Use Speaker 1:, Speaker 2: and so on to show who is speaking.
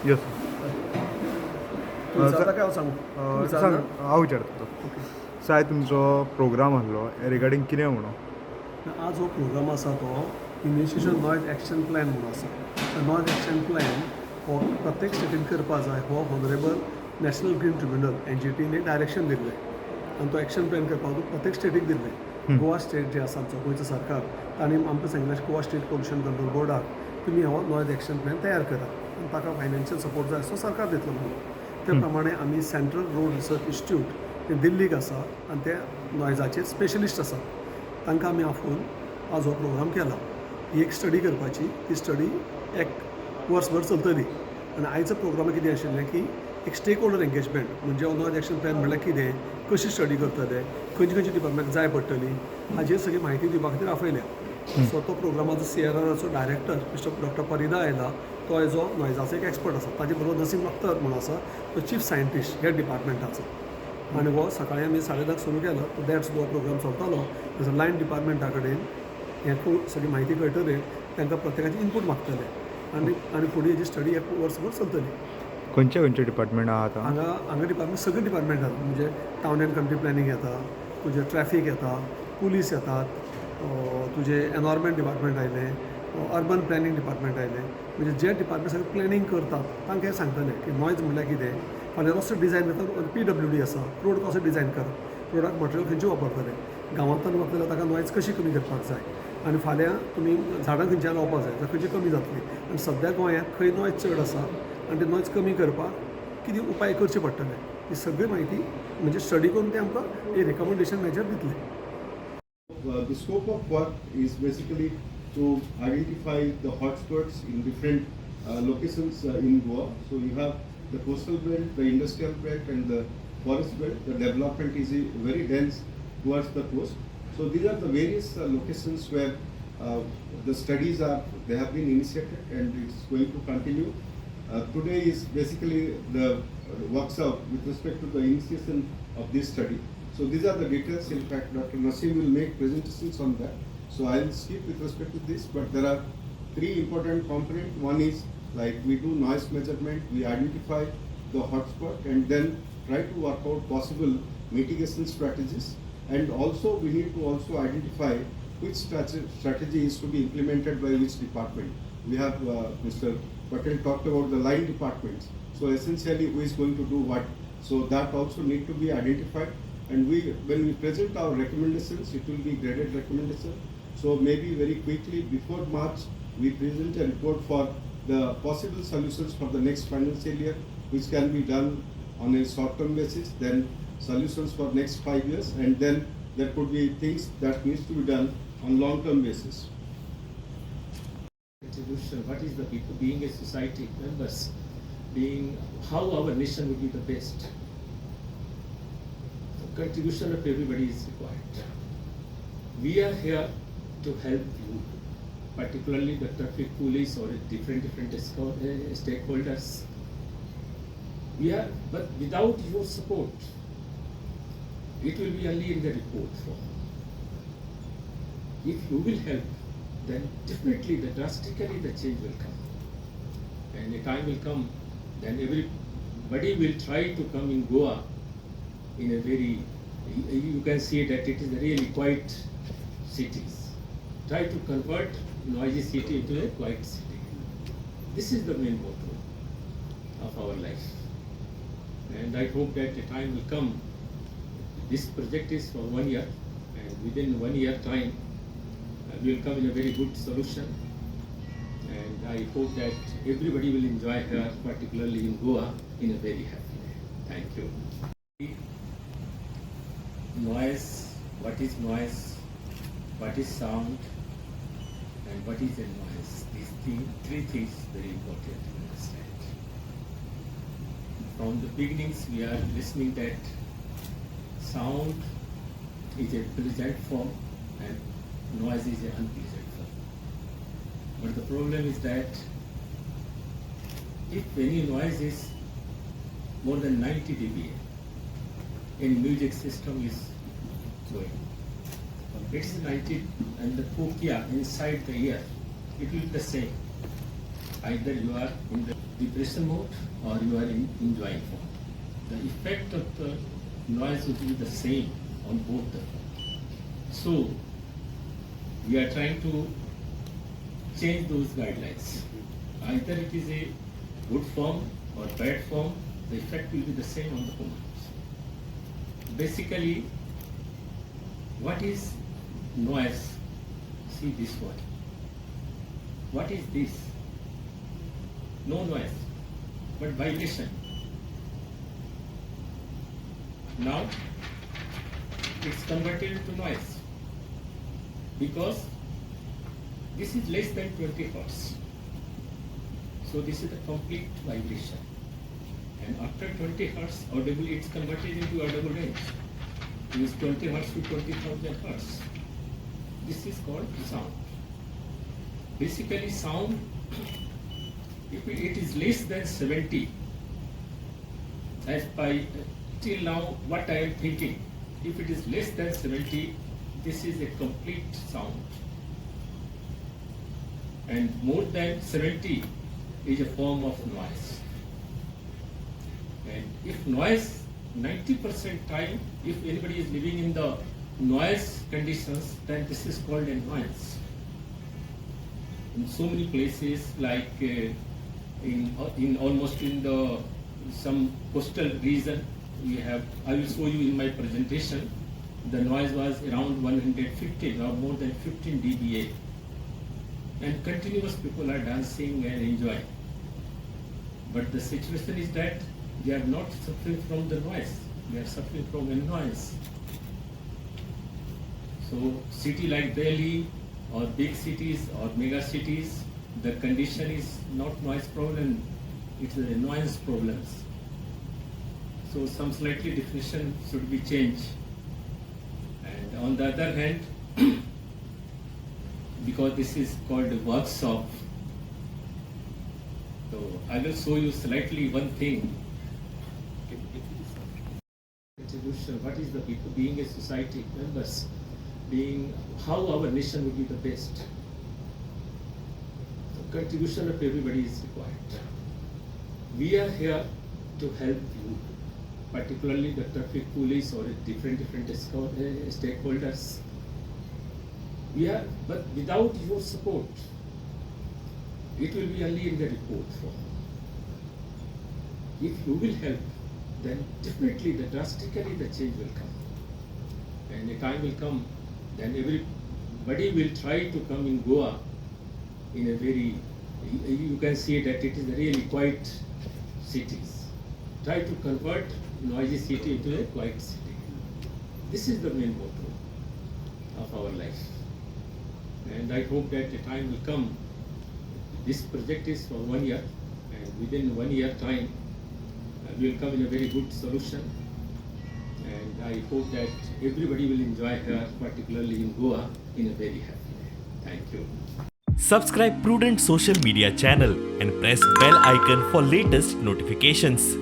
Speaker 1: येस.
Speaker 2: तूं विचारता काय हांव सांगू? विचारना?
Speaker 1: सांग, हांव विचारता. साहेब, तुमचो प्रोग्राम आहलो रिगार्डींग कितें म्हणून?
Speaker 2: आज हो प्रोग्राम आसा तो इनिशिएशन नॉयज एक्शन प्लॅन म्हणून आसा. नॉयज एक्शन प्लॅन हो प्रत्येक स्टेटीन करपा जाय हो honourable national green tribunal, एनजीटीने direction दिल्लें आनी तो एक्शन प्लॅन करपाक प्रत्येक स्टेटीक दिल्लें. गोवा स्टेट जे आसा आमचो, गोंयचो सरकार, तांणी आमकां सांगिल्लें, गोवा स्टेट पोल्युशन कंट्रोल बोर्डाक तुमी हो नॉयज एक्शन प्लॅन तयार करात आनी ताका फायनान्शियल सपोर्ट जाय आसतो सरकार दितलो म्हणून. त्या प्रमाणे आमी सेंट्रल रोड रिसर्च इन्स्टिट्यूट, तें दिल्लीक आसा आनी ते नॉयजाचेर स्पेशलिस्ट आसात, तांकां आमी आफोवन आज हो प्रोग्राम केला. ही एक स्टडी करपाची, ती स्टडी एक वर्सभर चलतली. आनी आयचो प्रोग्राम कितें आशिल्लें की एक स्टेक होल्डर एंगेजमेंट, म्हणजे नॉयज एक्शन प्लॅन म्हणल्यार कितें, कशी स्टडी करतले, खंयची खंयची डिपार्टमेंट जाय पडटली, हाजेर सगळी म्हायती दिवपा खातीर आपयल्या. सो तो प्रोग्रामाचो सीआरआराचो डायरेक्टर मिस्टर डॉक्टर परिदा आयला. तो एजो नॉयजाचो एक एक्सपर्ट आसा. ताजे बरोबर नसीम अख्तर म्हणून आसा, तो चीफ सायंटिस्ट ह्या डिपार्टमेंटाचो. आनी हो सकाळी आमी 10:30 सुरू केलो, तो 1:30 सुद्दां हो प्रोग्राम चलतालो. तसो लायन डिपार्टमेंटा कडेन हें खूब सगळी म्हायती कळटली, तांकां प्रत्येकाची इनपूट मागतले आनी फुडें हेजी स्टडी एक वर्सभर चलतली.
Speaker 1: खंयचे खंयचे डिपार्टमेंट आहा आतां?
Speaker 2: हांगा डिपार्टमेंट, सगळे डिपार्टमेंट आसा, म्हणजे टावन अँड कंट्री प्लॅनिंग येता, तुजें ट्रॅफीक येता, पुलीस येतात, तुजें एनवायरमेंट डिपार्टमेंट आयलें, अर्बन प्लॅनिंग डिपार्टमेंट आयलें. म्हणजे जे डिपार्टमेंट सगळे प्लॅनिंग करतात तांकां हें सांगतलें की नॉयज म्हणल्यार कितें, फाल्यां रस्तो डिजायन करता, पीडब्ल्यूडी आसा, रोड कसो डिजायन करप, रोडाक मटेरियल खंयचें वापरतले, गांवांतल्यान वापरल्यार ताका नॉयज कशी कमी करपाक जाय आनी फाल्यां तुमी झाडां खंयच्यान लावपाक जाय जाल्यार खंयची कमी जातली आनी सद्या गोंयांत खंय नॉयज चड आसा आनी ते नॉयज कमी करपाक कितें उपाय करचे पडटले, ही सगळी म्हायती म्हणजे स्टडी करून ते आमकां एक रिकमेंडेशन मेजर दितले.
Speaker 3: The scope of work is basically to identify the hotspots in different locations in Goa. So you have the coastal belt, the industrial belt, and the forest belt. The development is very dense towards the coast. So these are the various locations where the studies are they have been initiated and it's going to continue. Today is basically the workshop with respect to the initiation of this study. So these are the details. In fact, Dr. Nasim will make presentations on that. So I'll skip with respect to this, but there are three important components. One is like we do noise measurement, we identify the hotspot and then try to work out possible mitigation strategies. And also we need to also identify which strategy is to be implemented by which department. We have Mr. Patel talked about the line departments. So essentially who is going to do what. So that also need to be identified. And when we present our recommendations, it will be graded recommendation. So maybe very quickly before March, we present a report for the possible solutions for the next financial year, which can be done on a short-term basis, then solutions for next 5 years, and then there could be things that needs to be done on long-term basis.
Speaker 4: Contribution, what is the people being a society members, being how our nation would be the best. The contribution of everybody is required. We are here to help you, particularly the traffic police or different different stakeholders. We are, but without your support, it will be only in the report form. If you will help, then definitely the drastically the change will come. And a time will come, then everybody will try to come in Goa in a very, you can see that it is really quiet cities. Try to convert noisy city into a quiet city. This is the main motto of our life. And I hope that a time will come. This project is for one year, and within one year time, we will come in a very good solution. And I hope that everybody will enjoy here, particularly in Goa, in a very happy way. Thank you. Noise, what is noise, what is sound, and what is a noise? These three things very important to understand. From the beginnings, we are listening that sound is a pleasant form and noise is an unpleasant form. But the problem is that if any noise is more than 90 dBA, any music system is going. It is 90 and the cochlea inside the ear, it will be the same. Either you are in the depression mode or you are in enjoying form. The effect of the noise will be the same on both the form. So we are trying to change those guidelines. Either it is a good form or bad form, the effect will be the same on the humans. Basically, what is noise? See this one. What is this? No noise, but vibration. Now it's converted to noise because this is less than 20 hertz. So this is the complete vibration. And after 20 hertz, audible, it's converted into audible range. It is 20 hertz to 20,000 hertz. This is called sound. Basically sound, if it is less than 70, as by till now what I am thinking, if it is less than 70, this is a complete sound. And more than 70 is a form of noise. And if noise, 90% time, if anybody is living in the noise conditions, then this is called a noise. In so many places, like in almost in the some coastal region, we have, I will show you in my presentation, the noise was around 115 or more than 15 dBA. And continuous people are dancing and enjoying. But the situation is that they are not suffering from the noise, they are suffering from a noise. So city like Delhi or big cities or mega cities, the condition is not noise problem, it's the annoyance problems. So some slightly definition should be changed. And on the other hand, because this is called a workshop, so I will show you slightly one thing. Contribution, what is the people being a society members, being how our nation would be the best. The contribution of everybody is required. We are here to help you, particularly the traffic police or different stakeholders. We are, but without your support, it will be only in the report form. If you will help, then definitely the drastically the change will come. And a time will come, then everybody will try to come in Goa in a very, you can see that it is really quiet cities. Try to convert noisy city into a quiet city. This is the main motto of our life. And I hope that the time will come. This project is for 1 year, and within 1 year time, we will come in a very good solution. And I hope that everybody will enjoy here, particularly in Goa, in a very happy way. Thank you.
Speaker 5: Subscribe Prudent Social Media channel and press bell icon for latest notifications.